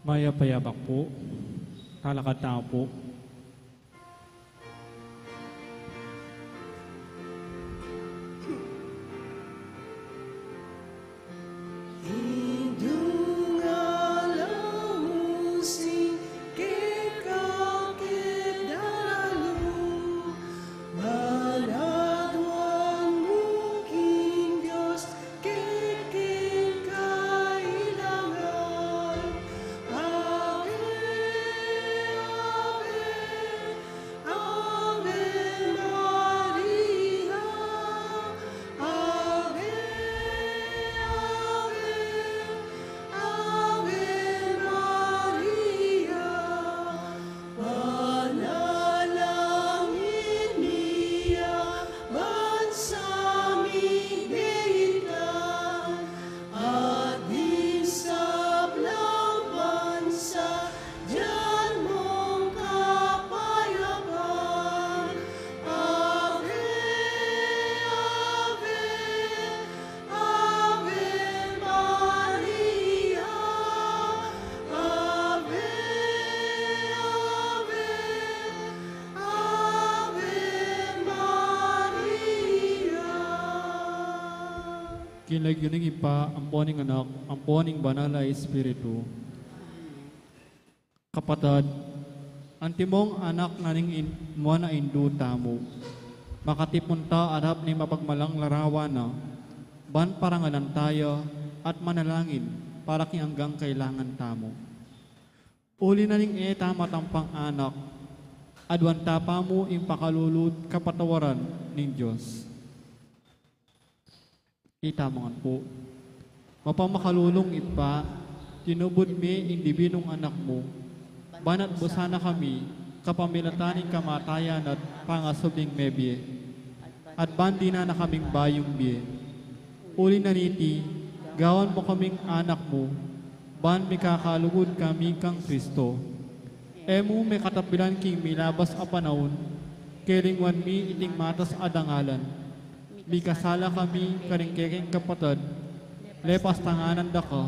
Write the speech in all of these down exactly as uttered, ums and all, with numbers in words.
Mayap a yabak pu. Talakad tamu pu. King lagyu ning Ibpa, ampo ning Anak, ampo ning Banal a Espiritu. Kapatad, antimong anak na ning in-, mua na Indu tamu. Makatipun ta arap ning mapagmalang larawan na, ban parangalan ta ya at manalangin para king anggang kailangan tamu. Uli na ning e ta matampang anak, aduan ta pa mu ing pakalulu at kapatawaran ning Dios. Itamu ngan pu. Mapamakalulung Ibpa, tinubud mi ing dibinung Anak mu, ban atbusan na kami kapamilatan ning kamatayan at pangasubling mebie, at ban dinan na kaming bayung bie. Uli na niti, gawan mu kaming anak mu, ban mikakalugud kami kang Kristo. E mu mekatapilan king milabas a panaun, kelingwan mi iting matas a dangalan. Mikasala kami karing kekeng kapatad, lepas tanganan da ka.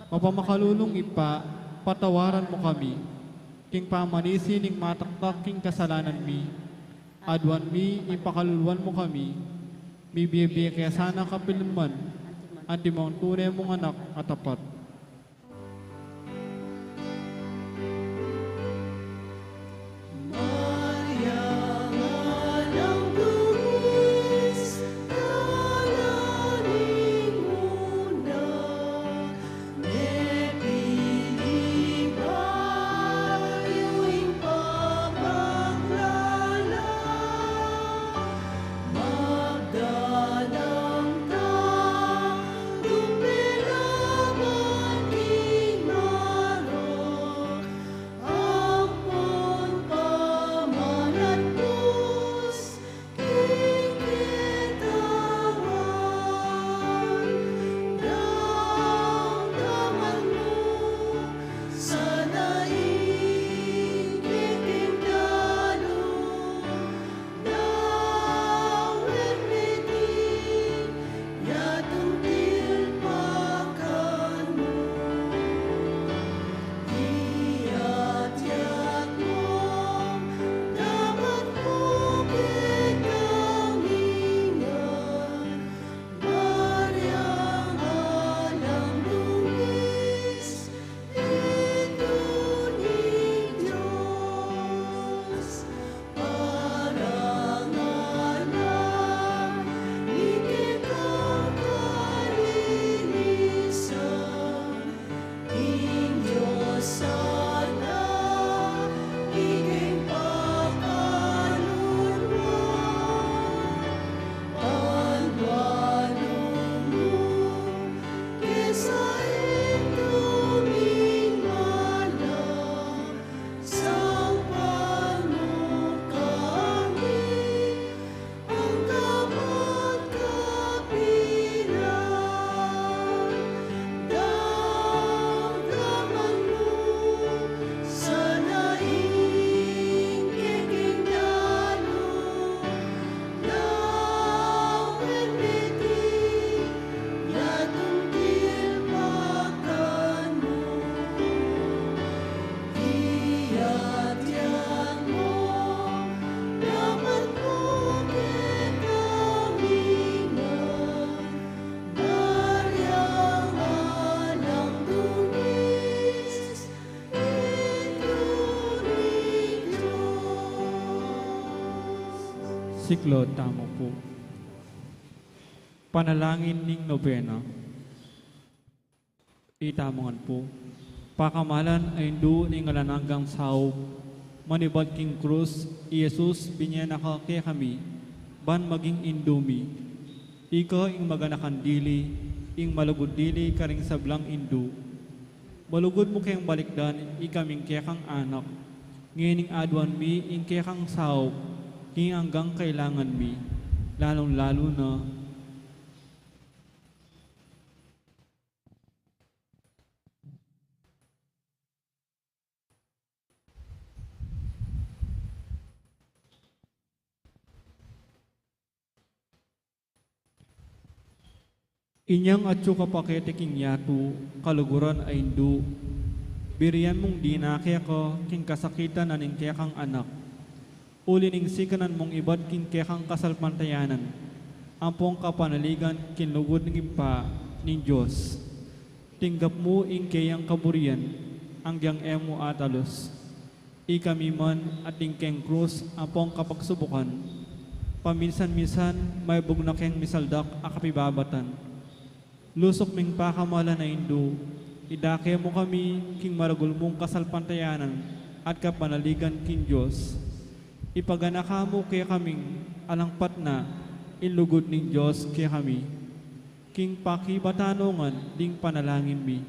Mapamakalulung Ibpa, patawaran mu kami, king pamanisi ning mataktak king kasalanan mi, aduan mi ing pakaluluan mu kami, mibie-bie ke sana kapilanman, antimong tune mung anak a tapat. Siklaud tamu pu. Panalangin ning nobena. Itamu ngan pu. Pakamalan a Indu ning alang anggang saup, manibat king krus, i Jesus, binye na ka kekami, ban maging Indu mi. Ika ing maganakan dili, ing malugud dili karing sablang Indu. Malugud mu keng balikdan ikaming kekang anak, ngening aduan mi ing kekang saup, king anggang kailangan mi, lalung-lalu na inyang atyu ka pa keti king yatu, kaluguran a Indu, birian mung dina keka king kasakitan na ning kekang anak. Uli ning sikanan mung ibat king kekang kasalpantayanan, ampong kapanaligan king lugud ning Ibpa ning Dios. Tinggap mu ing keyang kaburian, anggang e mu atalus. Ikami man ating keng krus ampong kapagsubukan, paminsan-minsan maibug na keng misaldak a kapibabatan. Lusuk ming pakamalan a Indu, idake mu kami king maragul mung kasalpantayanan at kapanaligan king Dios. Ipaganaka mu kekaming alang patna ing lugud ning Dios kekami. King pakibatan no ngan ding panalangin mi,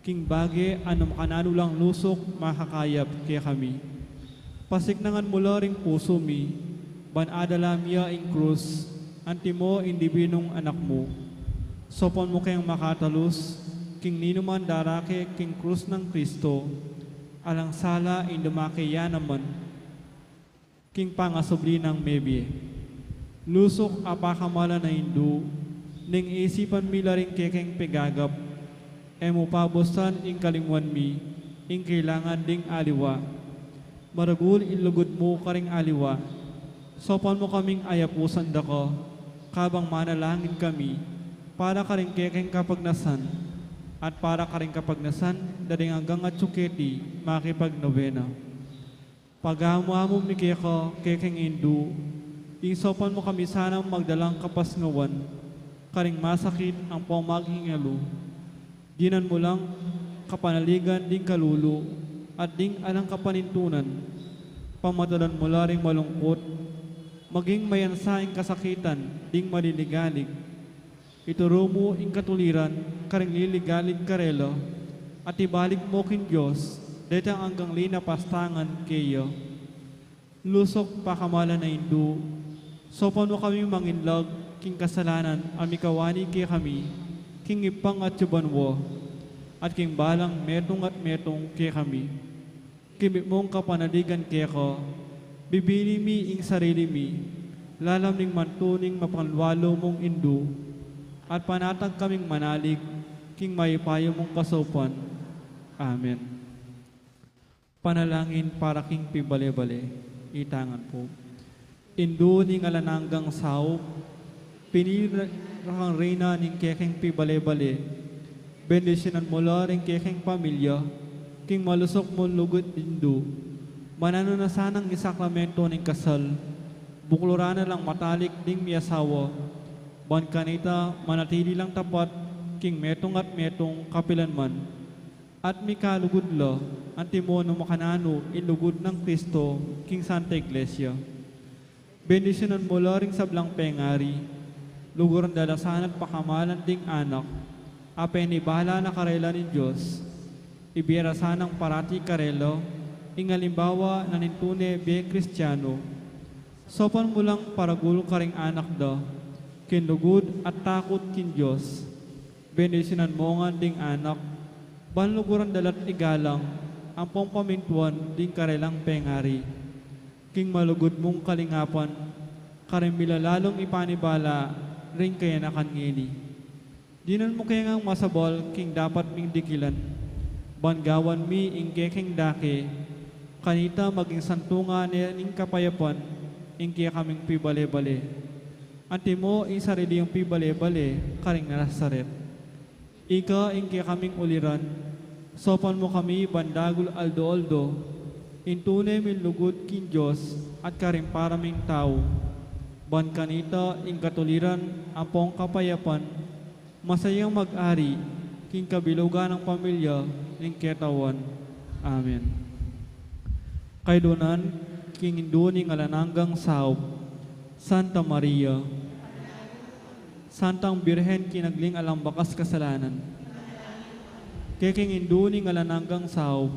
king bage a nung makananu lang lusuk makakayap kekami. Pasiknangan mu la ring pusu mi, ban adala mi ya ing krus, antimo ing dibinung anak mu. Saupan mu keng makatalus, king ninuman darake king krus nang Kristo, alang sala ing dumake ya naman king pangasubli nang mebie. Lusuk a pakamalan a Indu, ning isipan mi la ring kekeng pigagap, e mu pabusan ing kalingwan mi, ing kailangan ding aliwa. Maragul ing lugud mu karing aliwa. Saupan mu kaming ayapusan da ka, kabang manalangin kami, para karing kekeng kapagnasan, at para karing kapagnasan da ring anggang atyu keti makipagnobena. Pagamu-amu mi keka, kekeng Indu, ing saupan mu kami sanang magdalang kapasnawan, karing masakit ampong maging alu. Dinan mu lang kapanaligan ding kalulu, at ding alang kapanintunan, pamatadan mu la ring malungkut, maging mayansa ing kasakitan ding maliligalig. Ituru mu ing katuliran karing liligalig karela, at ibalik mu king Dios detang anggang linapastangan keya. Lusuk pakamalan a Indu, saupan mu kaming manginlag king kasalanan a mikawani kekami, king Ibpang atyu banua, at king balang metung at metung kekami. Kimit mung kapanaligan keka, bibili mi ing sarili mi, lalam ning mantu ning mapanlualu mung Indu, at panatag kaming manalig king mayupaya mung kasaupan. Amen. Panalangin para king pibale-bale. Itamu ngan pu. Indu ning alang anggang saup, pinili ra kang reyna ning kekeng pibale-bale. Bendisyunan mu la ring kekeng pamilya king malusuk mung lugud, Indu. Mananu na sanang ing sakramento ning kasal, bukluran na lang matalik ding miasawa, ban kanita manatili lang tapat king metung at metung kapilan man. At mikalugud la, antimo nung makananu ing lugud nang Kristo king Santa Iglesia. Bendisyunan mu la ring sablang pengari, luguran da la sana at pakamalan ding anak a penibala na karela ning Dios. Ibie ra sanang parati karela ing alimbawa na ning tune bie Kristiano. Saupan mu lang paragul karing anak da king lugud at takut king Dios. Bendisyunan mu ngan ding anak, ban luguran da la't igalang ampong pamintuan ding karelang pengari. King malugud mung kalingapan, karin mi la lalung ipanibala ring kayanakan ngeni. Dinan mu ke ngang masabal king dapat ming dikilan, ban gawan mi ing kekeng dake, kanita maging santungan ne ning kapayapan ing kekaming pibale-bale. Antimo ing sarili mung pibale-bale karing Nazaret. Ika ing kekaming uliran, saupan mu kami ban dagul aldo-aldo ing tune ming lugud king Dios at karing para ming tau. Ban kanita ing katuliran ampong kapayapan, masayang mag-ari king kabilugan nang pamilya ning ketawan. Amen. Kaydunan king Indu ning alang anggang saup, Santa Maria, Santang Birhen kinagling alang bakas kasalanan, keking Indu ning alang anggang saup,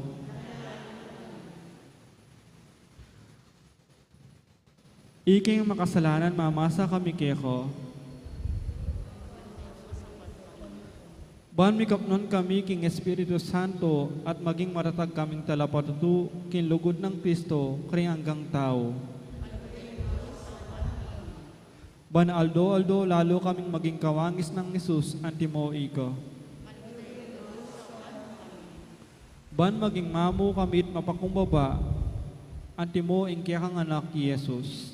iking makasalanan mamasa kami keka. Ban mikapnan kami king Espiritu Santo at maging matatag kaming talapatutu king lugud nang Kristo karing anggang tau. Ban aldo-aldo lalu kaming maging kawangis nang Jesus antimo ika. Ban maging mamu kami at mapakumbaba antimo ing kekang Anak, i Jesus.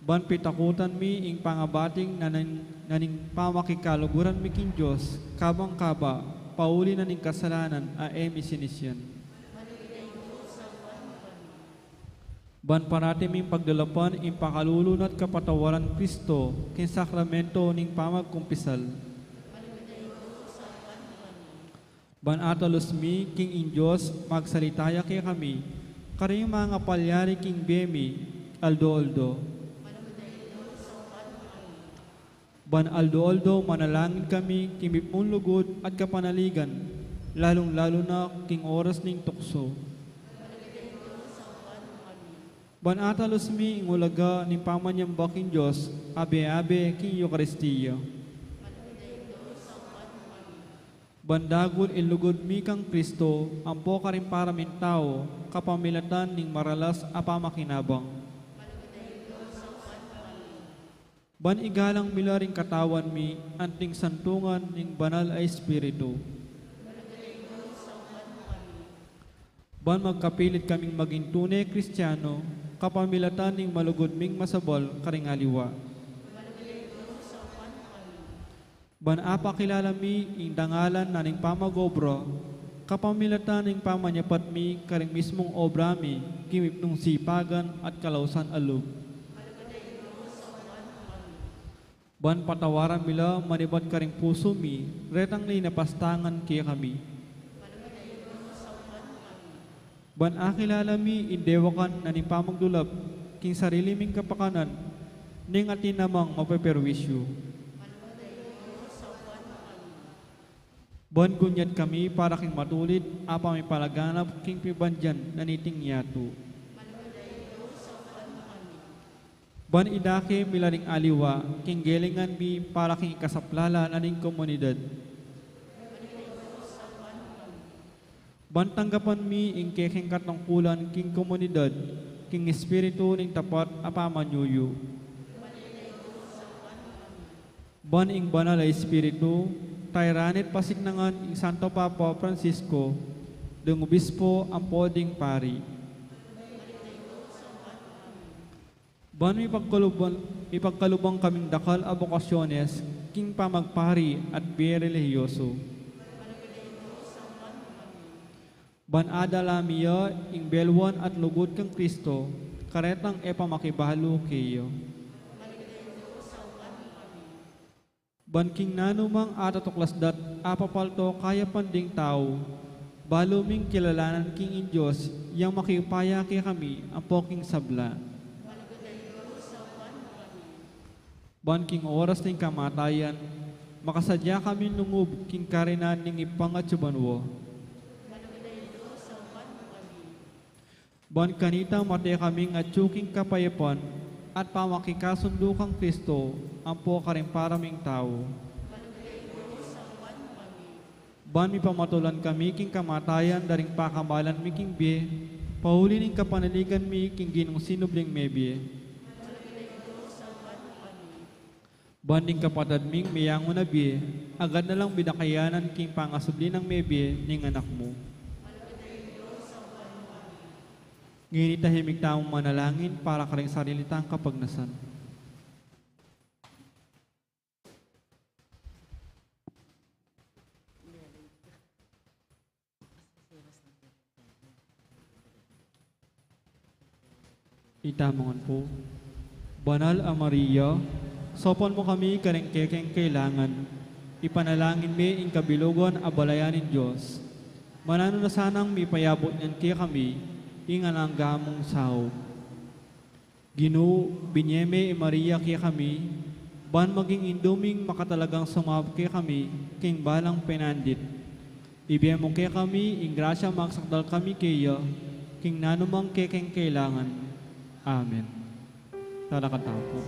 Ban pitakutan mi ing pangabating na ning, na ning pamakikaluguran mi king Dios, kabang kaba, pauli na ning kasalanan a e mi sinisian. Ban parati ming pagdalapan ing pakalulu na't kapatawaran Kristo king sakramento ning pamagkumpisal. Ban atalus mi king ing Dios magsalita ya kekami karing mangapalyari king bie mi aldo-aldo. Ban aldo-aldo manalangin kami king mipnung lugud at kapanaligan, lalung-lalu na king oras ning tuksu. Ban atalus mi ing ulaga ning pamanyamba king Dios abe-abe king Eukaristia. Ban dagul ing lugud mi kang Kristo ampo karing para ming tau kapamilatan ning maralas a pamakinabang. Ban igalang mi la ring katawan mi anting santungan ning Banal a Espiritu. Ban magkapilit kaming maging tune Kristiano kapamilatan ning malugud ming masabal karing aliwa. Ban apakilala mi ing dangalan na ning pamag-obra kapamilatan ning pamanyapat mi karing mismung obra mi king mipnung sipagan at kalausan a lub. Ban patawaran mi la manibat karing pusu mi retang linapastangan kekami. Ban akilala mi ing dewakan na ning pamagdulap king sarili ming kapakanan ning atin namang mapeperwisyu. Ban gunyat kami para king matulid a pamipalaganap king pibandian na niting yatu. Ban idake mi la ring aliwa king gelingan mi para king ikasaplala na ning komunidad. Ban tanggapan mi ing kekeng katungkulan king komunidad king espiritu ning tapat a pamanyuyu. Ban ing Banal a Espiritu, tairan at pasiknangan ing Santo Papa Francisco, ding obispo ampo ding pari. Ban mipagkaluban, mipagkaluban kaming dakal a bokasyones king pamagpari at bie relihiyoso. Ban adala mi ya ing belwan at lugud kang Kristo, karetang e pa makibalu keya. Ban king nanumang atatuklas dat apapalto kayapan ding tau, balu ming kilalanan king ing Dios yang makiupaya kekami ampo king sabla. Ban king oras ning kamatayan, makasadya kaming lungub king karinan ning Ibpang atsu banua. Ban kanita mate kaming atsu king kapayapan at pamakikasundu kang Kristo ampo karing para ming tau. Ban mipamatulan kami king kamatayan da ring pakamalan mi king bie, pauli ning kapanaligan mi king Ginung sinubling mebie. Ban ding kapatad ming meyangu na bie, agad na lang bidakayanan king pangasubli nang mebie ning Anak mu. Ngeni tahimik tamung manalangin para karing sarili tang kapagnasan. Itamu ngan pu. Banal a Maria, saupan mu kami karing kekeng kailangan, ipanalangin me ing kabilugan a balayan ning Dios. Mananu na sanang mipayabut ngan kekami ing alang angga mung saup. Ginu, binye me i Maria kekami, ban maging indu ming makatalagang sumaup kekami king balang penandit. Ibie mu kekami ing grasya magsakdal kami keya king nanumang kekeng kailangan. Amen. Talakad tamu pu.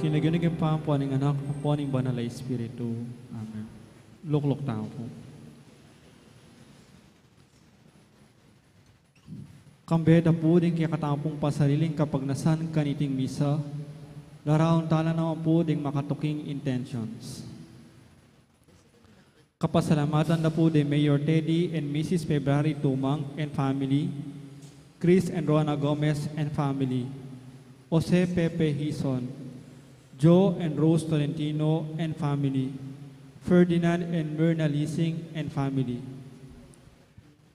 King lagyu ning Ibpa, ampo ning Anak, ampo ning Banal a Espiritu. Amen. Lukluk tamu pu. Kambe da pu ding kekatamu pung pasariling kapagnasan kaniting misa, larawan tala naman pu ding makatuking intentions. Kapasalamatan da pu di Mayor Teddy and Missus February Tumang and family, Chris and Rona Gomez and family, Jose Pepe Hizon, Joe and Rose Tolentino and family, Ferdinand and Myrna Lising and family.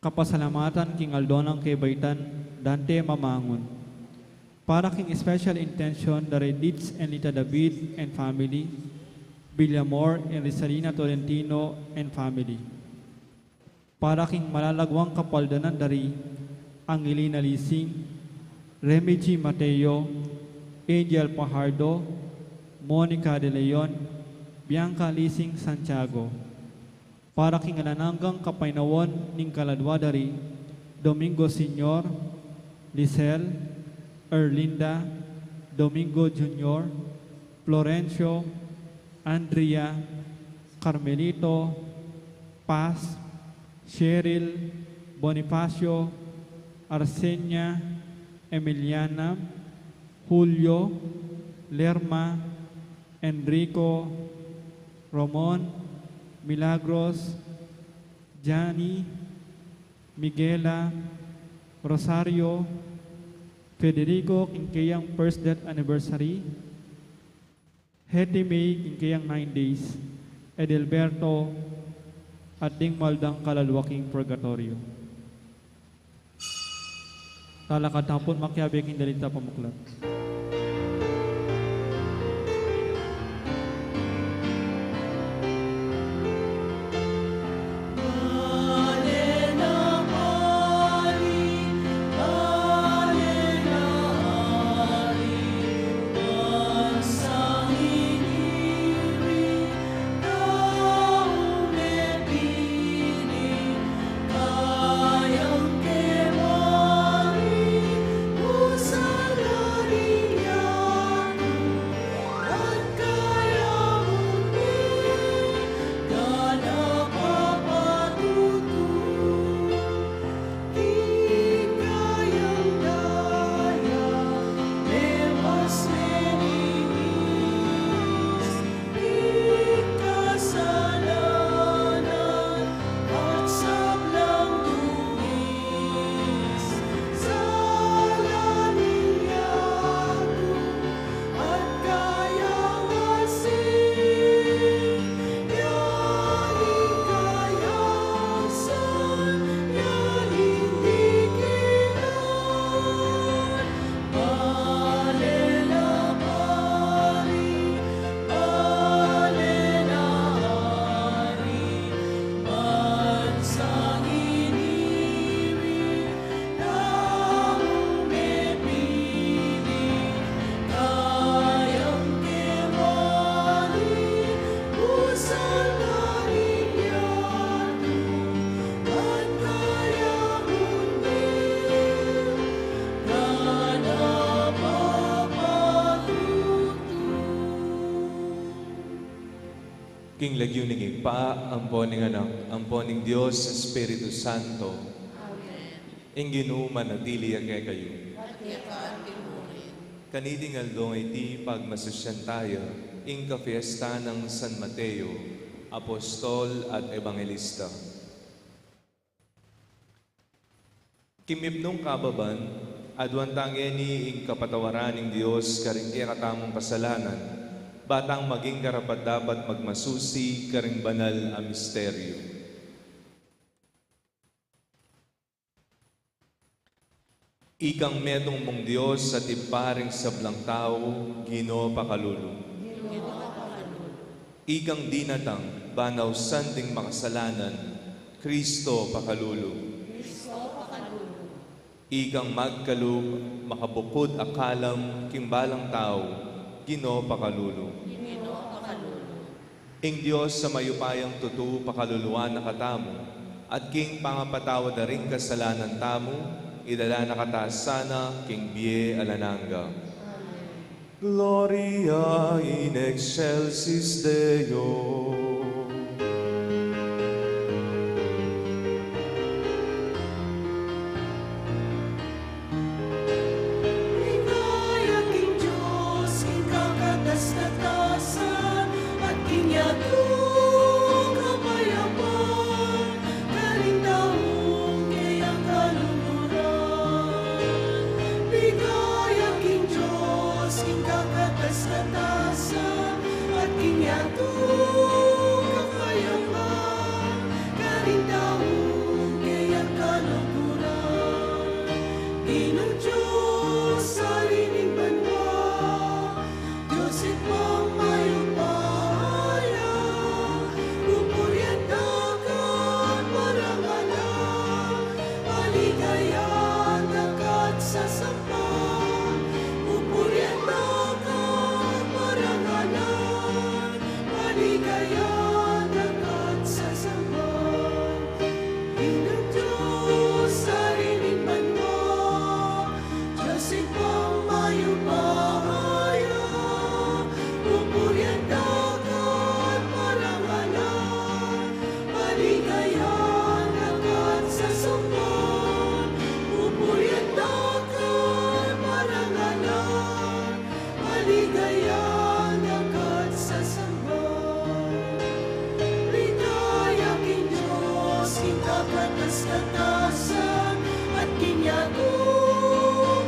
Kapasalamatan king aldo nang kebaitan, Dante Mamangun. Para king special intention da ri Dids and Lita David and family, Villamor and Rizalina Tolentino and family. Para king malalaguang kapaldanan da ri Angelina Lising, Remy G Mateo, Angel Pajardo, Monica De Leon, Bianca Lising Santiago. Para king alang anggang kapaynawan ning kaladua da ri Domingo Senior, Lisel, Erlinda, Domingo Junior, Florencio, Andrea, Carmelito, Paz, Cheryl, Bonifacio, Arsenia, Emiliana, Julio, Lerma, Enrico, Ramon, Milagros, Jani, Miguela, Rosario, Federico, king keyang first death anniversary, Hetty May, king keyang nine days, Edelberto, at ding maldang kaladua king purgatorio. Talakad tamu pun makiabe king dalit a pamuklat. King lagyu ning Ibpa, ampo ning Anak, ampo ning Dios Espiritu Santo. Amen. Ing Ginu manatili ya kekayu. At keka mu rin. Kaniting aldo ngeni pagmasusyan taya ing kapiestan nang San Mateo, apostol at ebanghelista. King mipnung kababan, aduan ta ngeni ing kapatawaran ning Dios karing kekatamung kasalanan, ba tang maging karapat-dapat magmasusi karing banal a misteryo. Ikang metung mung Dios at Ibpa ring sablang tau, Ginu pakalulu. Ikang dinatang ban ausan ding makasalanan, Kristo pakalulu. Ikang magkalub, makabukud a kalam king balang tau, Ginu pakalulu. Ing Dios a mayupayang tutu pakaluluan na katamu, at king pangapatawad da ring kasalanan tamu, idala na kata sana king bie alang angga. Gloria in excelsis Deo. Ligaya king Dios king kakatas-katasan, at king yatu kapayapan, karing taung keyang kaluguran. Ligaya king Dios king kakatas-katasan, at king yatu kapayapan, karing taung keyang kaluguran. Ginung Dios, Ari ning banua, Dios Ibpang mayupaya, pupurian da ka at parangalan, maligaya da ka at sasamba, pupurian da ka at parangalan, maligaya da ka at sasamba. Ginung Dios, Ari ning banua, Dios Ibpang mayupaya, pupurian da ka at parangalan, maligaya da ka at sasamba, pupurian da ka at parangalan, maligaya da ka at sasamba. Ligaya king Dios king kakatas-katasan, at king yatu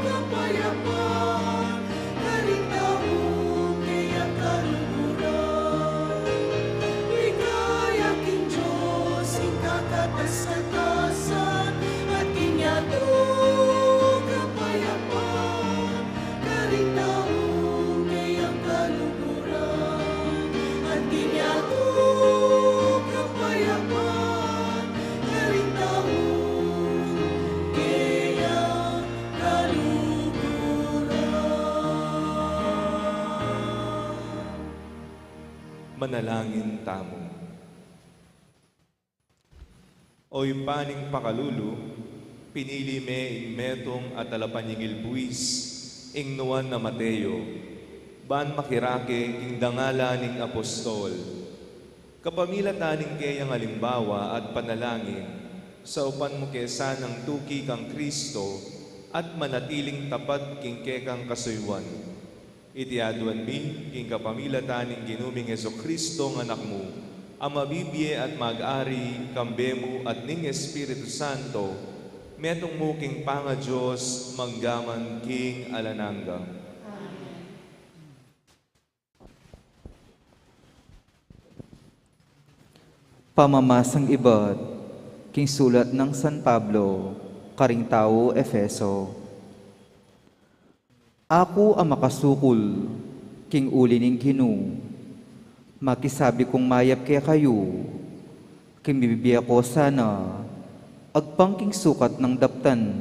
kapayapan, karing taung keyang kaluguran. Ligaya king Dios king kakatas-katasan, at king yatu kapayapan, karing taung keyang kaluguran. At king yatu kapayapan, karing taung keyang kaluguran. Manalangin tamu. O Ibpa ning pakalulu, pinili me ing metung a talapanyingil buis, ing nuan a Mateo, ban makirake king dangalan ning apostol. Kapamilatan ning keyang alimbawa at panalangin, saupan mu ke sanang tuki kang Kristo at manatiling tapat king kekang kasuyuan. Iti aduan mi king kapamilatan ning Ginu ming Jesucristo, ing Anak mu, a mabibie at mag-ari kambe mu at ning Espiritu Santo, metung mu king pangaDios, mangga man king alang angga. Pamamasang ibat king sulat nang San Pablo karing tau Efeso. Aku a makasukul king uli ning Ginu, makisabi kung mayap kekayu, king mibibie ko sana agpang king sukat nang daptan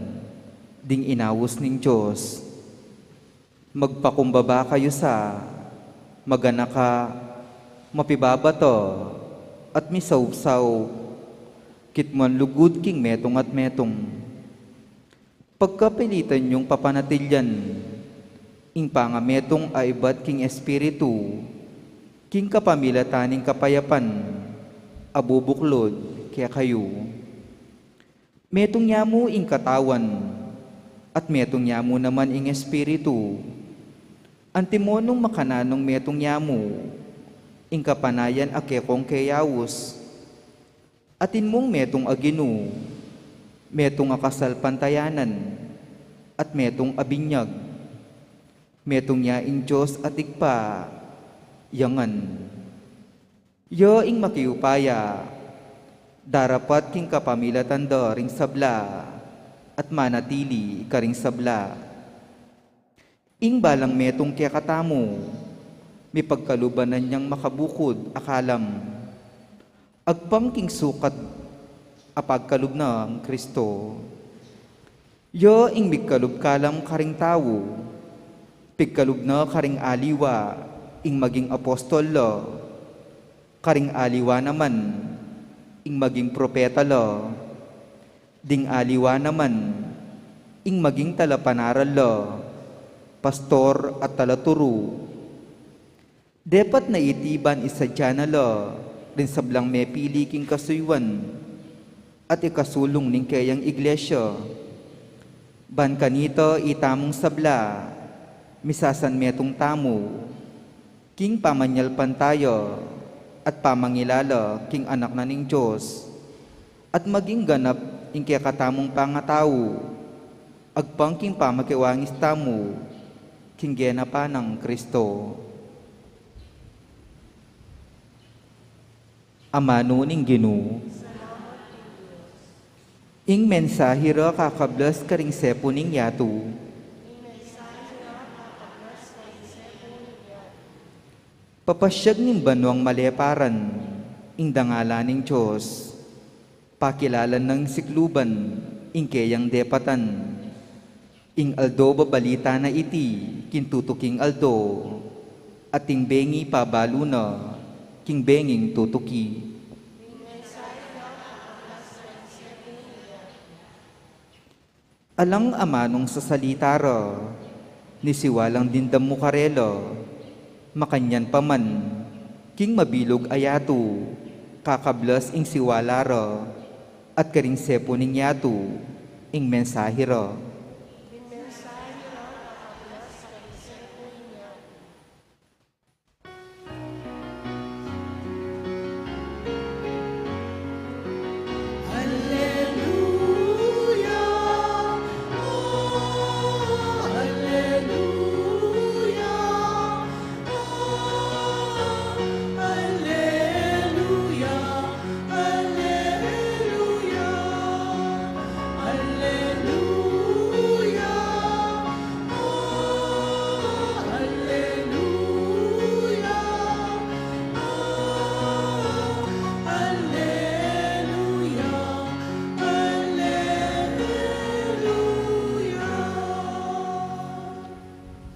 ding inaus ning Dios. Magpakumbaba kayu sa, maganaka, mapibabata, at misaub-saub, kitmuan lugud king metung at metung. Pagkapilitan yung papanatilian ing pangametung a ibat king Espiritu, King kapamilatan ning kapayapan a bubuklud kekayu. Metung ya mu ing katawan, at metung ya mu naman ing Espiritu. Antimo nung makananung metung ya mu ing kapanayan a kekong keyaus, atin mung metung a Ginu, metung a kasalpantayanan, at metung a binyag. Metung ya ing Dios at Ibpa, ya ngan. Ya ing makiupaya, darapat king kapamilatan da ring sabla, at manatili karing sabla. Ing balang metung kekatamu, mipagkaluban na niyang makabukud a kalam. Agpang king sukat a pagkalub nang Kristo. Ya ing migkalub kalam karing tau, pigkalub na karing aliwa ing maging apostol la, karing aliwa naman ing maging propeta la, ding aliwa naman ing maging talapanaral la, pastor at talaturu. Depat na iti ban isadya na la ring sablang mepili king kasuyuan at ikasulung ning keyang iglesia. Ban kanita itamung sabla, misasanmetung tamu king pamanyalpantaya at pamangilala king Anak na ning Dios, at maging ganap ing kekatamung pangatau, agpang king pamakiwangis tamu king genapan nang Kristo. Amanu ning Ginu. Ing mensahe ra kakablas karing sepu ning yatu. Papasyag ning banuang maleparan ing dangalan ning Dios. Pakilalan nang sikluban ing keyang depatan. Ing aldo babalita na iti king tutuking aldo, at ing bengi pabalu na king benging tutuki. Alang amanung sasalita ra, ni siwalang dimdam mu karela, makanyan pa man, king mabilug a yatu, kakablas ing siwala ra, at karing sepu ning yatu, ing mensahe ra.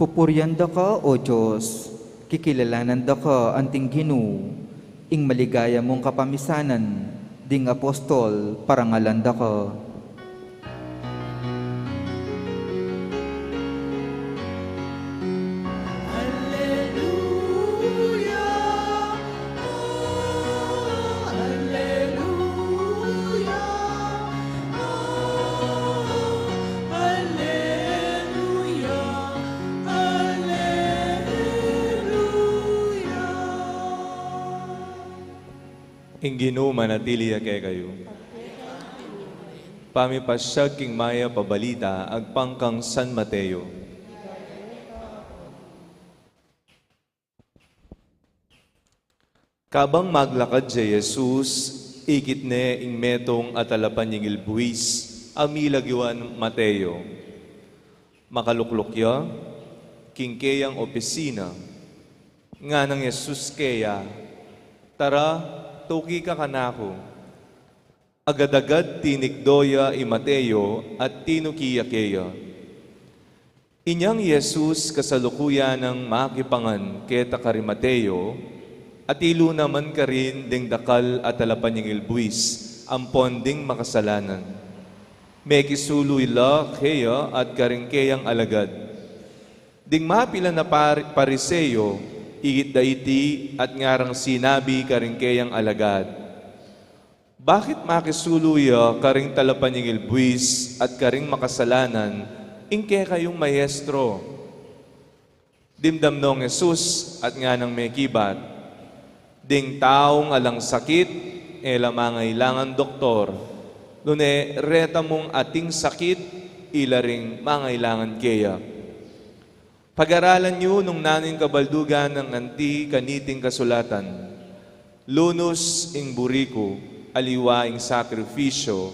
Pupurian da ka, O Dios, kikilalanan da ka anting Ginu, ing maligaya mung kapamisanan, ding apostol, parangalan da ka. Ing Ginu manatili ya kekayu. Pamipasyag king mayap a balita agpang kang San Mateo. Kabang maglakad ya Jesus, ikit ne ing metung a talapanyingil buis a milagiwan Mateo. Makalukluk ya king keyang opisina. Ngana nang Jesus keya, "Tara, tuki ka kanaku." Agad-agad tinikdo ya i Mateo at tinuki ya keya. Inyang i Jesus kasalukuyan nang makipangan keta kari Mateo, atilu naman karin ding dakal a talapanyingil buis ampon ding makasalanan. Mekisulu la keya at karing keyang alagad. Ding mapilan a Par-, Pariseo, Ikit da iti at ngarang sinabi karing keyang alagad, "Bakit makisulu ya karing talapanyingil buis at karing makasalanan ing kekayung maestro?" Dimdam nong Jesus at nganang mekibat, "Ding taung alang sakit, e la mangailangan doktor, nune reta mung ating sakit, ila ring mangailangan keya. Pag-aralan yu nung nanu ing kabaldugan ning anti kaniting kasulatan, 'Lunus ing buri ku, aliwa ing sakrifisyo.'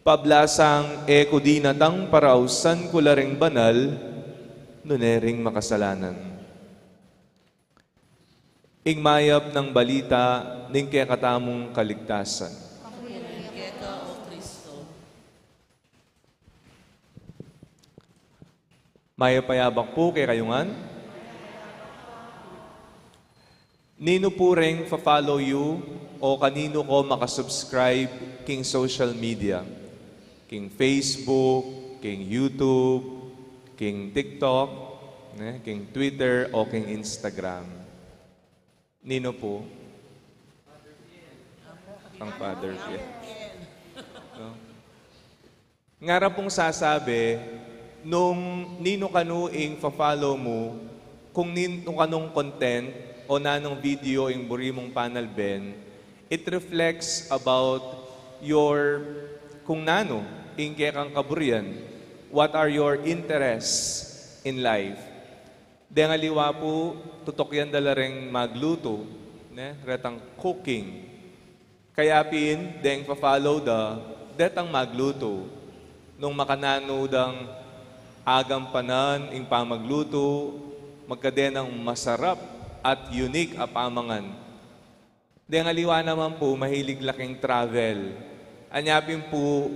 Pablasang e ku dinatang para ausan ku la ring banal, nune ring makasalanan." Ing mayap nang balita ning kekatamung kaligtasan. Papuri keka, O Kristo. Mayap a yabak pu kekayu ngan. Ninu pu reng fa-follow yu o kaninu ko makasubscribe king social media, king Facebook, king YouTube, king TikTok, ne, king Twitter, o king Instagram? Ninu pu? Kang Father Pierre. No? Ngara pung sasabi, nung ninu kanu ing fa-follow mu, kung ninu kanung content o nanung video ing buri mung panalben, it reflects about your, kung nanu ing kekang kaburian, what are your interests in life. Deng aliwa pu, tutukian da la reng maglutu, ne? Retang cooking. Kaya pin, deng fa-follow da, detang maglutu. Nung makananu dang agampanan ing pamaglutu, magkadenang masarap at unique a pamangan. Deng aliwa naman pu, mahilig la king travel. Anya pin pu,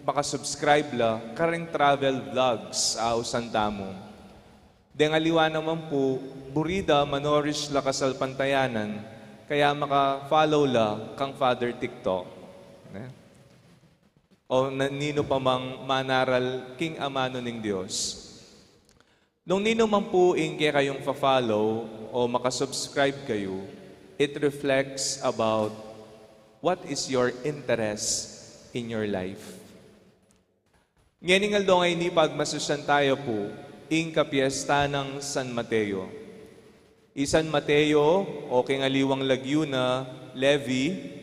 makasubscribe la kareng travel vlogs a ausan tamu. Deng aliwa naman pu, buri da ma-nourish la kasalpantayanan, kaya maka-follow la kang Father TikTok. Ne? O na-, ninu pa mang manaral king amanu ning Dios. Nung ninu man pu ing kekayung fa-follow o makasubscribe kayu, it reflects about what is your interest in your life. Ngening aldo ngeni, pagmasusyan taya pu ing kapiesta nang San Mateo. I San Mateo, o king aliwang lagyu na Levi,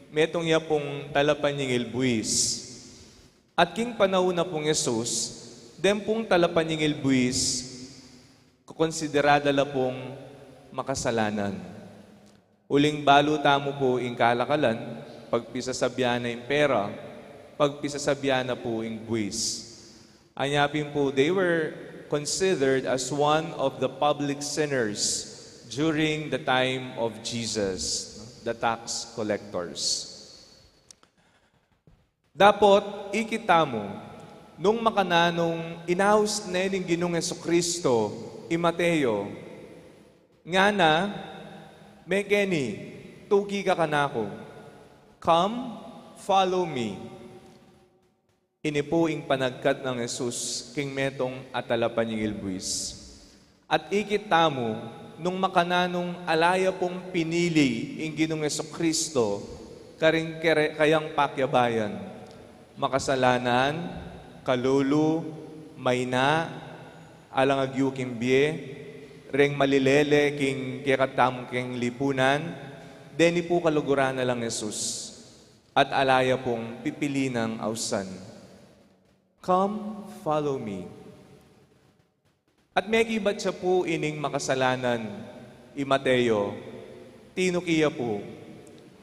metung ya pung talapanyingil buis. At king panaun na pung Jesus, den pung talapanyingil buis, kukonsidera da la pung makasalanan. Uling balu tamu pu ing kalakalan, pagpisasabian na ing pera, pagpisasabian na pu ing buis. Anya pin pu, they were considered as one of the public sinners during the time of Jesus, the tax collectors. Dapot ikit tamu, nung makananung inaus ne ning Ginung Jesucristo i Mateo, ngana, "Mekeni, tuki ka kanaku." "Come, follow me." Ini pu ing panagkat nang Jesus king metung a talapanyingil buis. At ikit tamu, nung makananung ala ya pung pinili ing Ginung Jesucristo karing kere-, kayang pakiabayan, makasalanan, kalulu, maina, alang agyu king bie, reng malilele king kekatamung king lipunan, deni pu kaluguran na lang Jesus, at ala ya pung pipili nang ausan. "Come, follow me." At mekibat ya pu ining makasalanan, i Mateo, tinuki ya pu.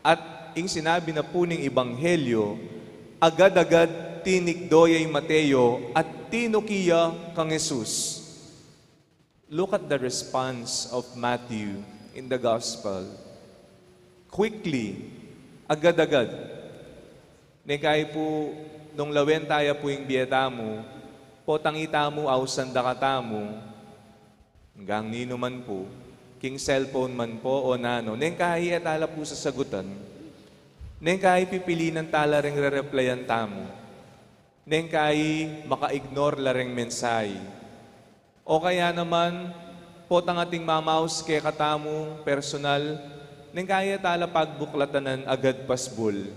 At ing sinabi na pu ning Ebanghelyo, agad-agad tinikdo ya i Mateo at tinuki ya kang Jesus. Look at the response of Matthew in the Gospel. Quickly, agad-agad. Neng kayi pu, nung lawen taya pu ing bie tamu, potang itamu, ausan da katamu, anggang ninu man pu, king cellphone man pu o nanu, neng kayi e tala pu sasagutan, neng kayi pipilinan tala reng re-replyan tamu, neng kayi maka-ignore la reng mensahe. O kaya naman, Potang ating mamaus kekatamu personal, neng kaya tala pagbuklatanan agad pasbul.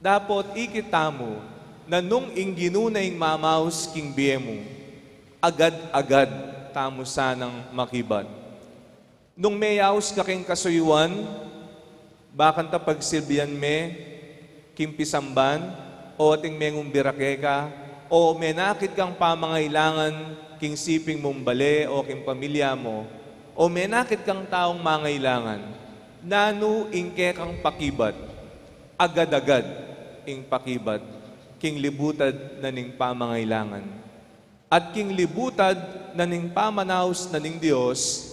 Dapot ikit tamu na nung ing Ginu na ing mamaus king bie mu, agad-agad tamu sanang makibat. Nung meyaus ka king kasuyuan, bakanta pagsilbian me king pisamban, o ating mengumbira keka, o menakit kang pamangailangan king siping mung bale o king pamilya mu, o menakit kang taung mangailangan, nanu ing kekang pakibat? Agad-agad ing pakibat king libutad na ning pamangailangan. At king libutad na ning pamanaus na ning Dios,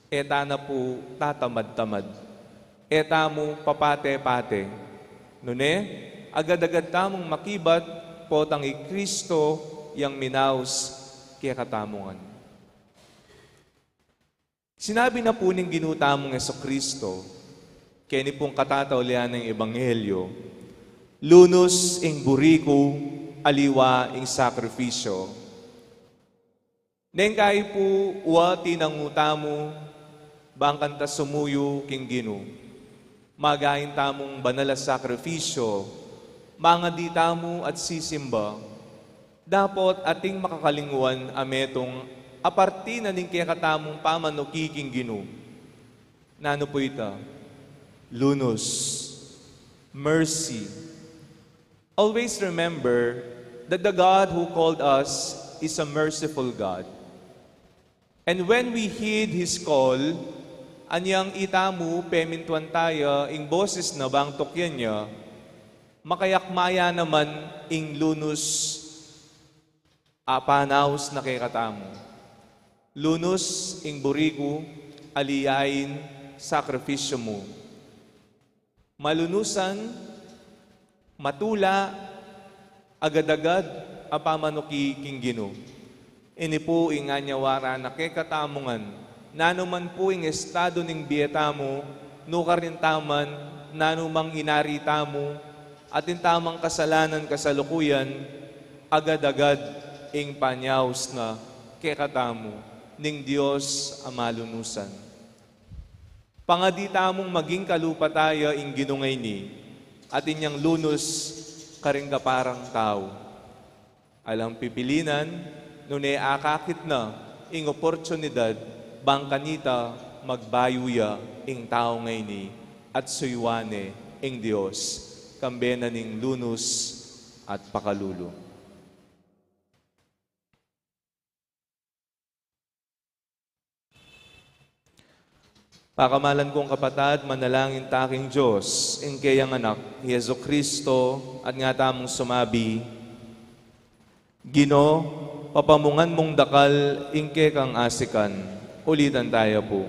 e ta na pu tatamad-tamad. E tamu papate-pate. Nune, agad-agad tamung makibat, potang i Kristo yang minaus kekatamu ngan. Sinabi na pu ning Ginu tamung Jesucristo, keni pung katataulian ning Ebanghelyo, "Lunus ing buri ku, aliwa ing sakrifisyo." Neng kai pu wa tinangu tamu, bang kanta sumuyu king Ginu. Magain tamung banal a sakrifisyo, mangadi tamu at sisimba. Dapot ating makakalingwan a metung a parti na ning kekatamung pamanuki king Ginu. Nanu pu ita? Lunus. Mercy. Always remember that the God who called us is a merciful God. And when we heed His call, anyang itamu pemintuan taya ing boses na bang tukyan ya, makayakmaya naman ing lunus a panaus na kekatamu. Lunus ing buri ku, aliwa ing sakrifisyo mu. Malunusan, matula, agad-agad a pamanuki king Ginu. Ini pu ing anyawara na kekatamu ngan, nanu man pu ing estadu ning bie tamu, nukarin ta man, nanu mang inari tamu, atin tamang kasalanan kasalukuyan, agad-agad ing panyaus na kekatamu ning Dios a malunusan. Pangadi tamung maging kalupa taya ing Ginu ngeni, at inyang lunus karing kaparang tau. Alang pipilinan, nune akakit na ing oportunidad bang kanita magbayu ya ing tau ngeni at suyuan ne ing Dios, kambe na ning lunus at pakalulu. Pakamalan kung kapatad, manalangin ta king Dios, ing keyang Anak, Jesucristo, at nga tamung sumabi, Ginu, papamungan mung dakal ing kekang asikan. Ulitan taya pu.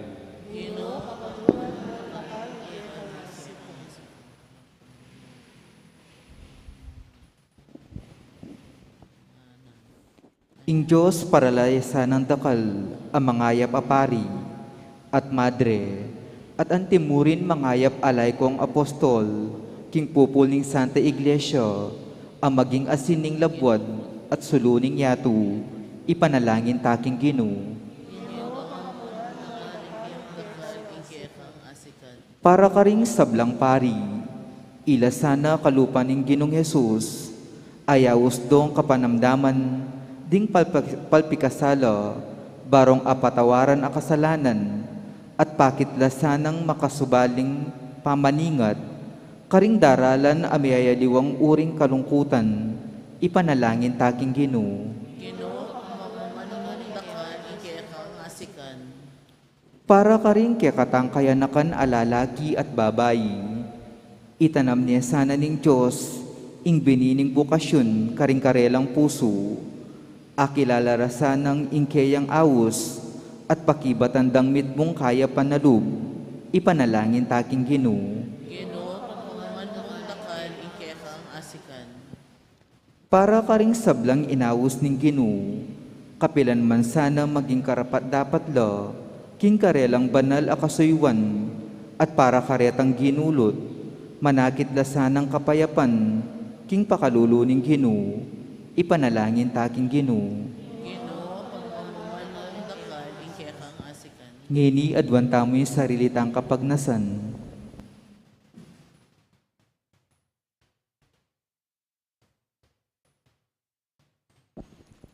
Ing Dios parala ya sanang dakal a mangayap a pari at madre, at anti mu rin mangayap a laikong apostol, king pupul ning Santa Iglesia, a maging asin ning labuad at sulu ning yatu, ipanalangin ta king Ginu. Para karing sablang pari, ila sana kalupa ning Ginung Jesus, a yaus dong kapanamdaman ding palpa-, palpikasala, barong apatawaran a kasalanan, at pakit la sanang makasubaling pamaningat, karing daralan a miyayaliwang uring kalungkutan, ipanalangin ta king Ginu. Ginu, papamungan mung dakal ing kekang asikan. Para karing kekatang kayanakan a lalaki at babai, itanam ne sana ning Dios ing bini ning bokasyun karing karelang pusu, akilala ra sanang ing keyang aus, at pakibatan dang mitmung kayapan a lub, ipanalangin ta king Ginu. Ginu, papamungan mung dakal ing kekang asikan. Para karing sablang inaus ning Ginu, kapilan man sana maging karapat-dapat la king karelang banal a kasuyuan, at para karetang ginulut, manakit la sanang kapayapan king pakalulu ning Ginu, ipanalangin ta king Ginu. Ginu, papamungan mung dakal ing Ngeni aduan tamu ing sarili tang kapagnasan.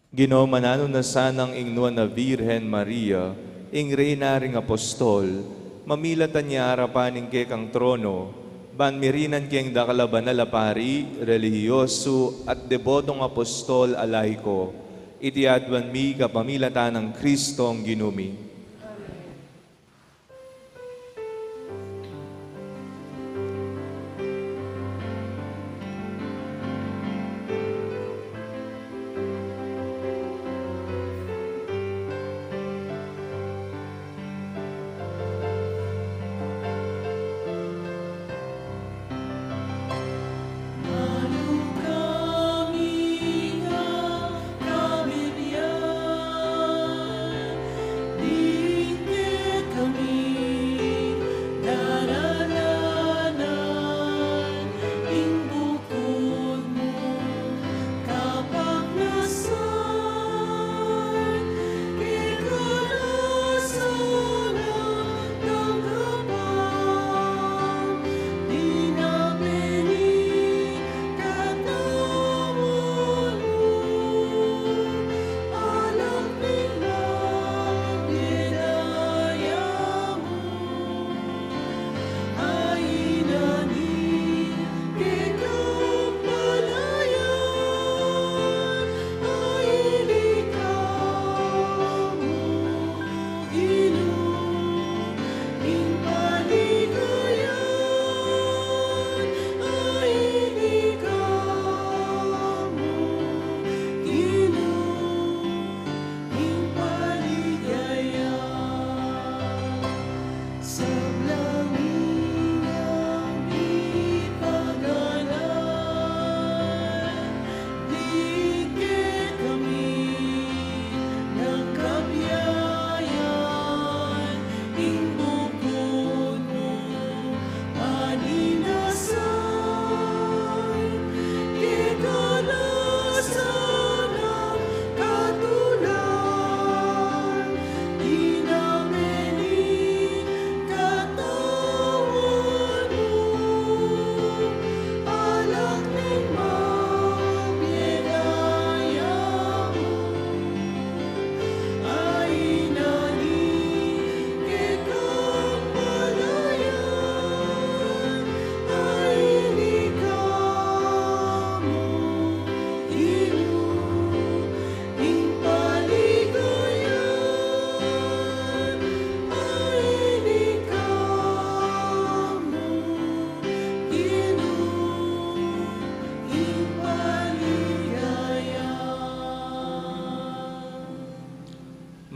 Ginu, mananu na sanang ing Nuan a Virgen Maria, ing Reyna ring Apostol, mamilatan ya arapan ning kekang trono, ban mirinan keng dakal a banal a pari, relihiyosu, at debotong apostol a laiko. Iti aduan mi kapamilatan nang Kristong Ginu mi.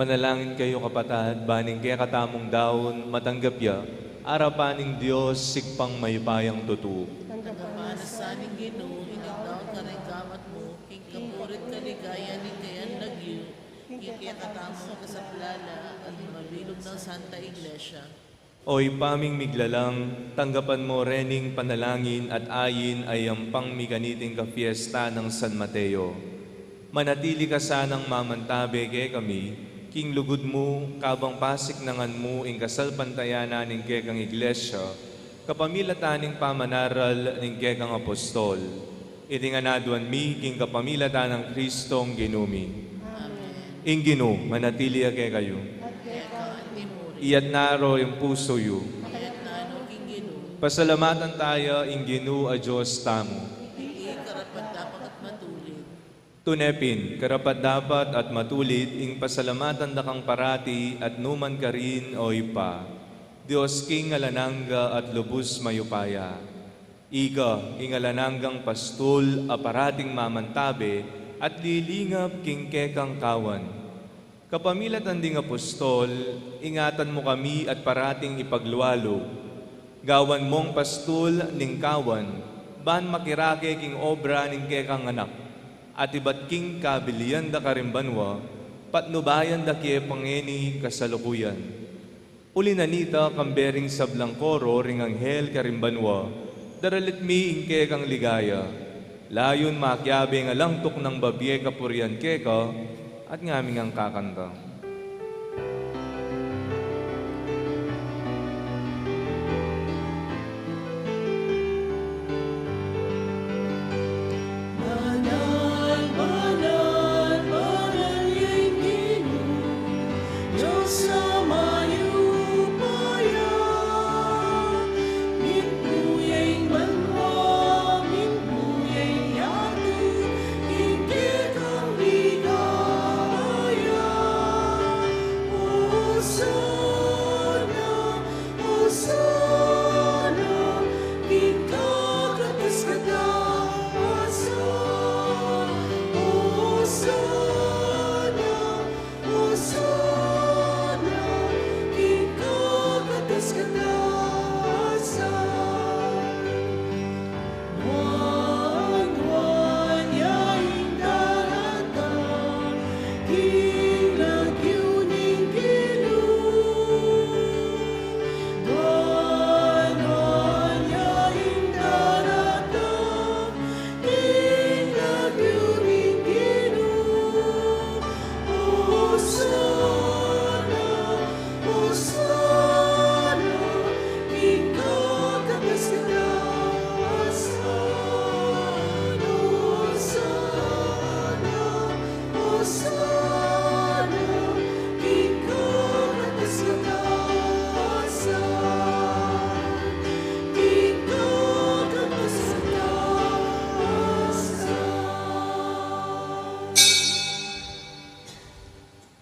Manalangin kayu, kapatad, ban ing kekatamung daun matanggap ya arapan ning Dios, Ibpang mayupayang tutu. Tanggapan na sa ning Ginu ining daun karing gamat mu, king kapurian at kaligayan ning kayang lagyu, king kekatamung kasaplalan at king mabilug nang Santa Iglesia. O Ibpa ming miglalang, tanggapan mu reng panalangin at ain a yampang mi kaniting kapiestan nang San Mateo. Manatili ka sanang mamantabe kekami, king lugud mu, kabang pasiknangan mu ing kasalpantayanan ning kekang Iglesia, kapamilatan ning pamanaral ning kekang apostol. Iti ngan aduan mi king kapamilatan nang Kristong Ginu mi. Amen. Ing Ginu manatili ya kekayu. At keka mu rin. Iyatas yu ring pusu yu. Iyatas mu king Ginu. Pasalamatan taya ing Ginu a Dios tamu. Iti karapat-dapat at matulid. Tune pin, karapat-dapat at matulid ing pasalamatan da kang parati at nukarin man, O Ibpa, Dios king alang angga at lubus mayupaya. Ika ing alang anggang pastul a parating mamantabe at lilingap king kekang kawan. Kapamilatan ding apostol, ingatan mu kami at parating ipaglualu. Gawan mung pastul ning kawan, ban makirake king obra ning kekang Anak, at ibat king kabilian da karing banua, patnubayan da ke pa ngeni kasalukuyan. Uli na nita, kambe ring sablang koro ring anghel karing banua, daralit mi ing kekang ligaya. Layun makiabe ing alang tuknang babie kapurian keka, at ngaming kakanta.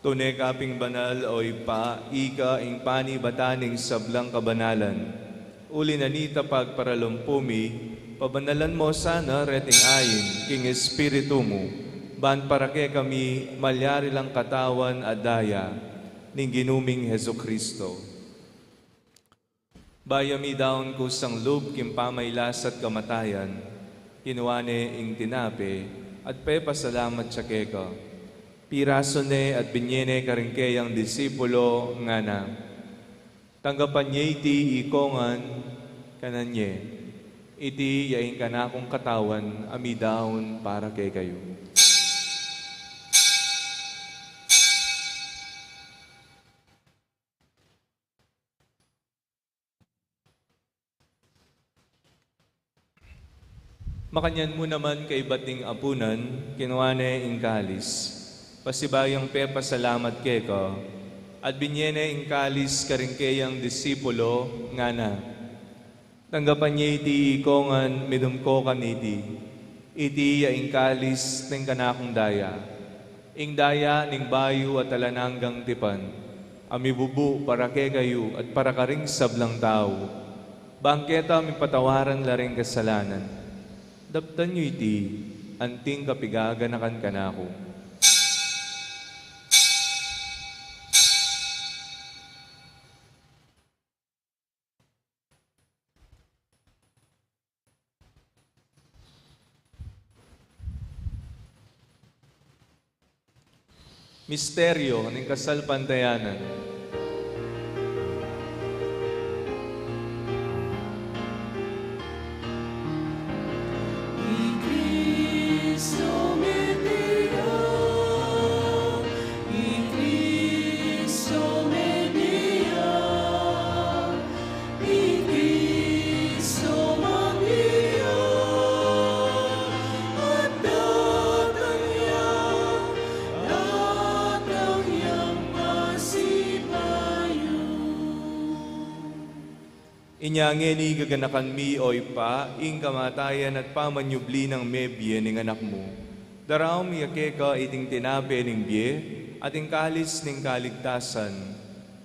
Tune ka pin banal, o Ibpa, ika ing panibatan ning sablang kabanalan. Uli na nita pagparalumpu mi, pabanalan mo sana reting ain king Espiritu mu, ban para kekami malyari lang katawan at daya ning Ginu ming Jesucristo. Bayu ya midaun kusang lub king pamailas at kamatayan, kinua ne ing tinape at pepasalamat ya keka. Pirasu ne at binye ne karing keyang disipulo, ngana: Tanggapan ye iti ikongan, kanan ye. Iti ya ing kanakung katawan a midaun para kekayu. Makanyan mu naman kaibat ning apunan, kinua ne ing kalis, pasibayu yang pepasalamat keka, at binye ne ing kalis karing keyang disipulo, ngana: Tanggapan ye iti ikongan, minum ko kaniti. Iti ya ing kalis ning kanakung daya, ing daya ning bayu at alang anggang tipan, a mibubu para kekayu at para karing sablang tau, bang keta mipatawaran la ring kasalanan. Daptan yu iti anting kapigaganakan kanaku. Misteryo ning kasalpantayanan. I Cristo mete ya, i Cristo mete ya, i Cristo mete ya, at datang ya, datang yang pasibayu. Inya ngeni gaganakan mi, o Ibpa, ing kamatayan at pamanyubli nang mebie ning Anak mu. Daraun mi ya keka iting tinape ning bie at ing kalis ning kaligtasan.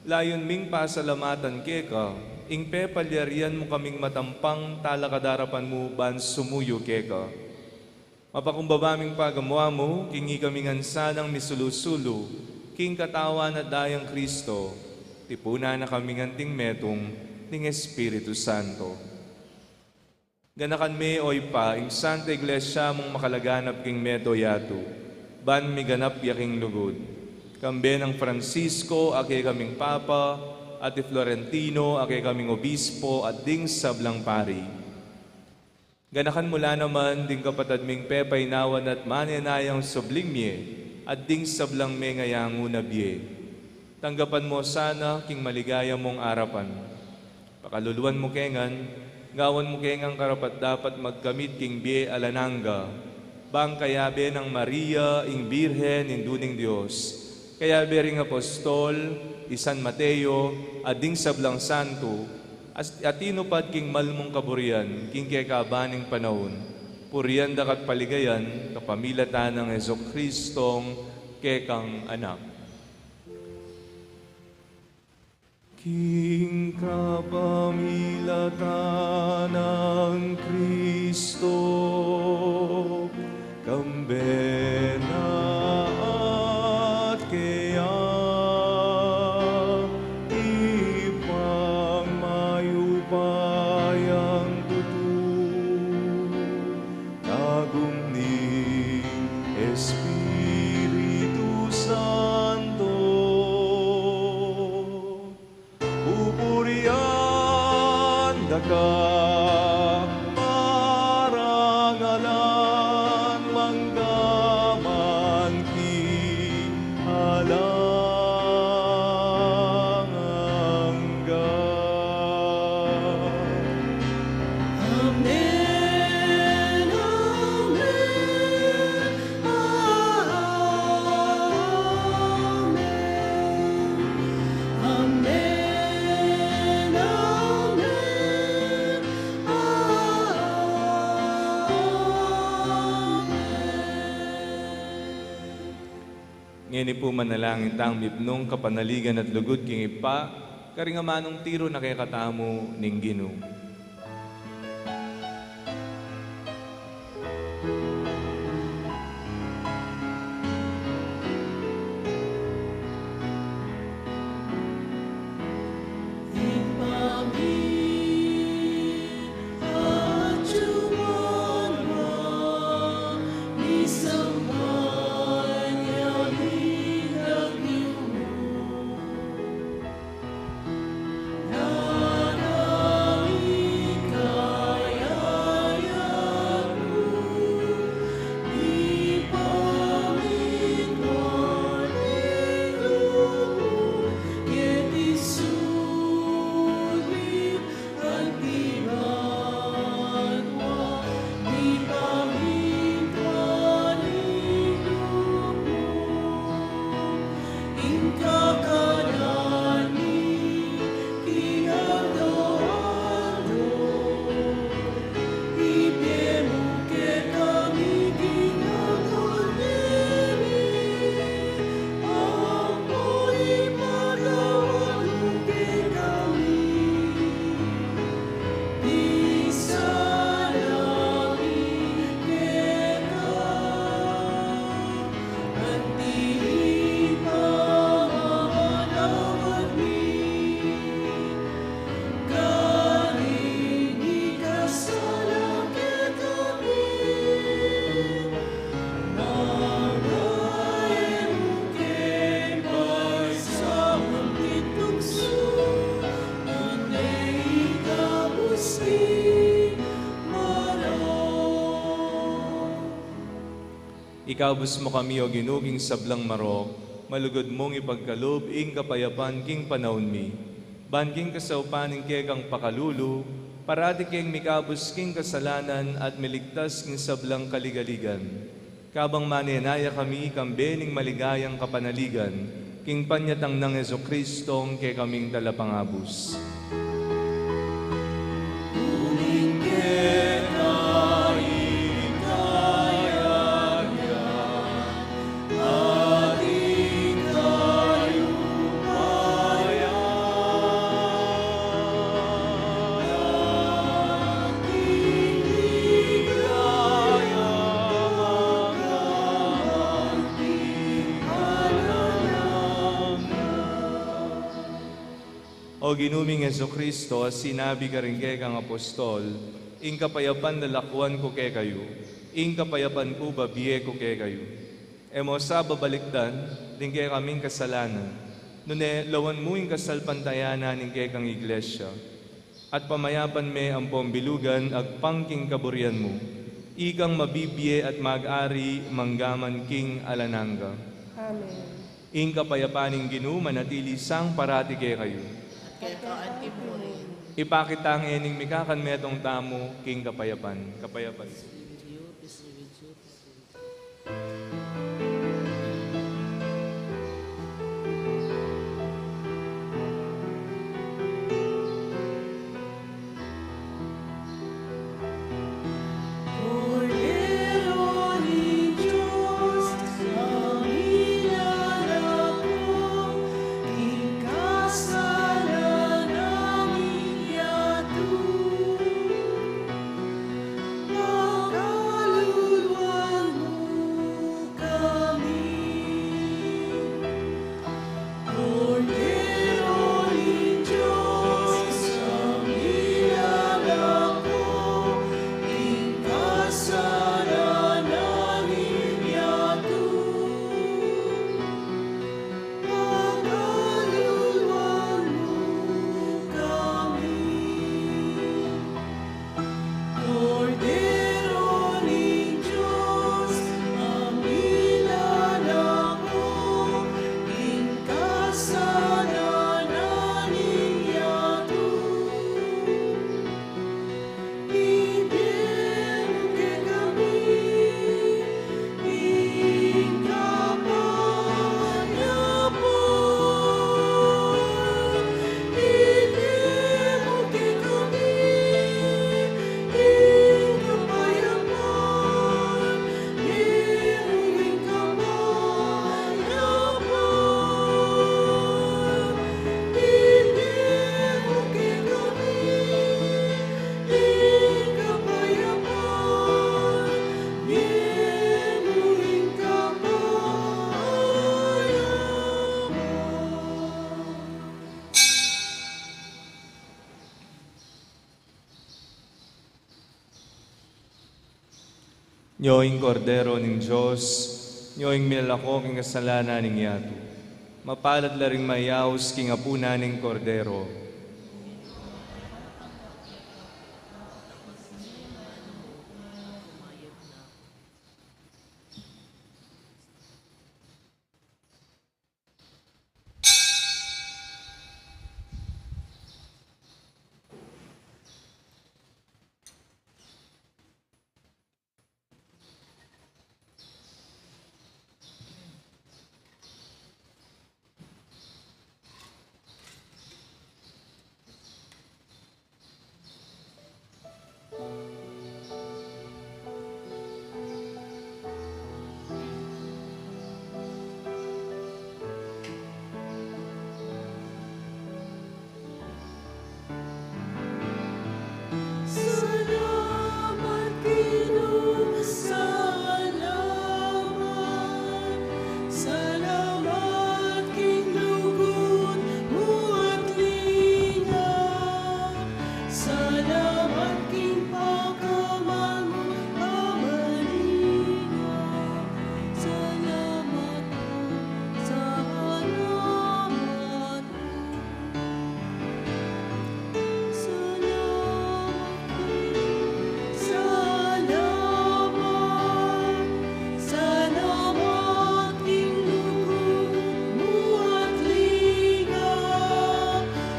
Layun ming pasalamatan keka ing pepalyarian mu kaming matampang talakad arapan mu ban sumuyu keka. Mapakumbaba ming pagamu-amu king ikami ngan sanang misulu-sulu king katawan at dayang Cristo, tipunan na kaming anting metung ning Espiritu Santo. Ganakan me, o Ibpa, ing Santa Iglesia mung makalaganap king mabilug a yatu, ban miganap ya king lugud. Kambe nang Francisco a kekaming Papa, at i Florentino a kekaming Obispo, at ding sablang pari. Ganakan mu la naman ding kapatad ming pepainawan at manenayang subling mie, at ding sablang mengayangu na bie. Tanggapan mo sana king maligaya mung arapan. Pakaluluan mu ke ngan, gawan mu ke ngan karapat-dapat magkamit king bie alang angga, bang kayabe nang Maria, ing Birhen, Indu ning Dios, kayabe ring apostol, i San Mateo, at ding sablang santo, at, at tinupad king mal mung kaburian king kekaban ning panaun, purian da ka at paligayan kapamilatan nang Jesucristong kekang Anak. King kapamilatan nang Cristo, kambe na at keya, Ibpang mayupayang tutu, tagum ning Espiritu Santo, pupurian da ka, parangalan mangga man king alang angga. Amen, amen. Amen. Amen, amen, Ngeni pu manalangin tang mipnung kapanaligan at lugud king Ibpa, karing amanung tiru na kekatamu ning Ginu. Ikabus mu kami, O Ginu, king sablang marok, malugud mung ipagkalub ing kapayapan king panaun mi. Ban king kasaupan ning kekang pakalulu, parati keng mikabus king kasalanan at miligtas king sablang kaligaligan. Kabang manenaya kami kambe ning maligayang kapanaligan, king panyatang nang Jesucristo, ing kekaming Talapangabus. O Ginu ming Jesucristo, a sinabi karing kekang apostol, ing kapayapan lalakuan ku kekayu, ing kapayapan ku babie ku kekayu. E mu sa babalikdan ding kekaming kasalanan, nune lawan mu ing kasalpantayanan ning kekang iglesia, at pamayapan me ampong bilugan agpang king kaburian mu, ikang mabibie at mag-ari manggaman king alang angga. Amen. Ing kapayapan ning Ginu manatili sang parati kekayu. At keka anti mu rin. Ipakit tang ening mikakanmetung tamu king kapayapan. Kapayapan. Nyo ing Kordero ning Dios, nyo ing milalako king kasalanan ning yatu. Mapalad la ring mayaus king apunan ning Kordero. Salamat, Ginu, salamat. Salamat king lugud mu at linga. Salamat king pakamal mu pamaninga. Salamat, salamat. Salamat, salamat, salamat king lugud mu at linga.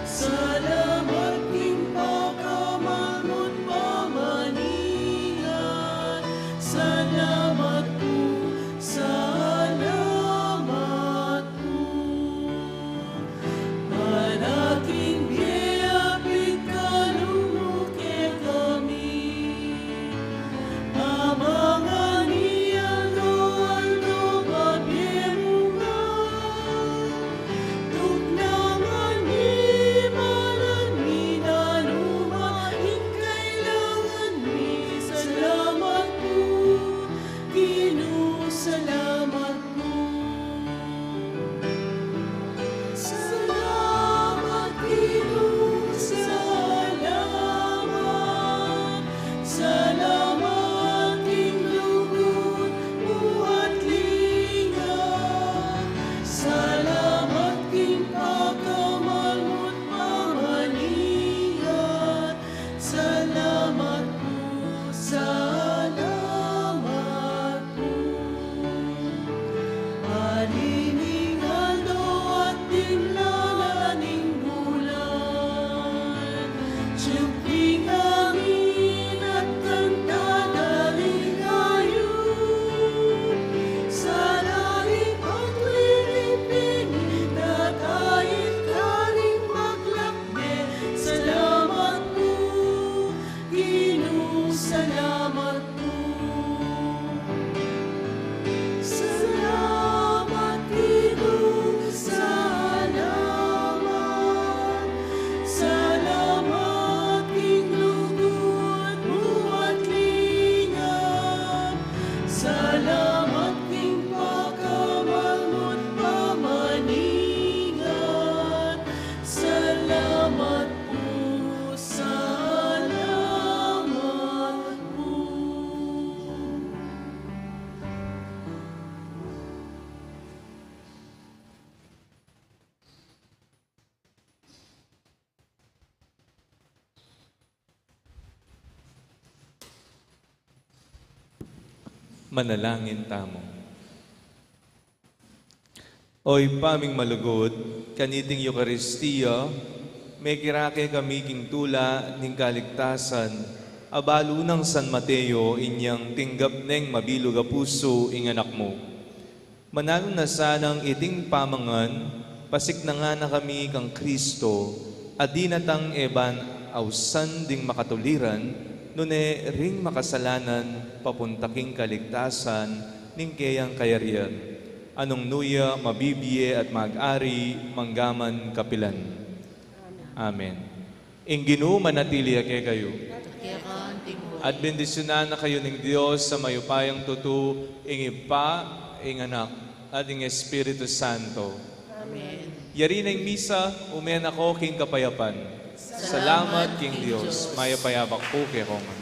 Salamat king pakamal mu't pamaninga. Salamat pu, salamat pu. Panaking bie a pikalumu kekami. Amangan mi aldo-aldo, babie mu ngan. Tuknangan mi, malan mi na numa ing kailangan mi. Salamat pu, Ginu, salamat pu. Salamat, Ginu, salamat. Salamat king lugud mu at linga. Salamat king pakamal mu't pamaninga. Salamat pu, salamat pu. Aliwa ning aldo at dimla na ning bulan, tiuping amin at kanta daligayu. Sana ipagpili pin ita, kaya't karing maglakbe. Salamat pu, Ginu, salamat pu. Salamat, Ginu, salamat. Salamat king lugud mu at linga. Salamat king pakamal mu't pamaninga. Salamat pu, salamat pu. Manalangin tamu. O Ibpa ming malugud, kaniting Eukaristia, mekirake kami king tula ning kaligtasan a balu nang San Mateo inyang tinggap neng mabilug a pusu ing Anak mu. Mananu na sanang iting pamangan, pasiknangan na kami kang Kristo, a dinatang e ban ausan ding makatuliran, nune ring makasalanan papunta king kaligtasan ning keyang kayarian, a nung nu ya mabibie at mag-ari mangga man kapilan. Amen. Ing Ginu manatili ya kekayu. At keka antimu. At bendisyunan na kayu ning Dios a mayupayang tutu, ing Ibpa, ing Anak, at ing Espiritu Santo. Amen. Yari na ing misa, ume na ko king kapayapan. Salamat king Dios. Mayap a abak pu kekongan.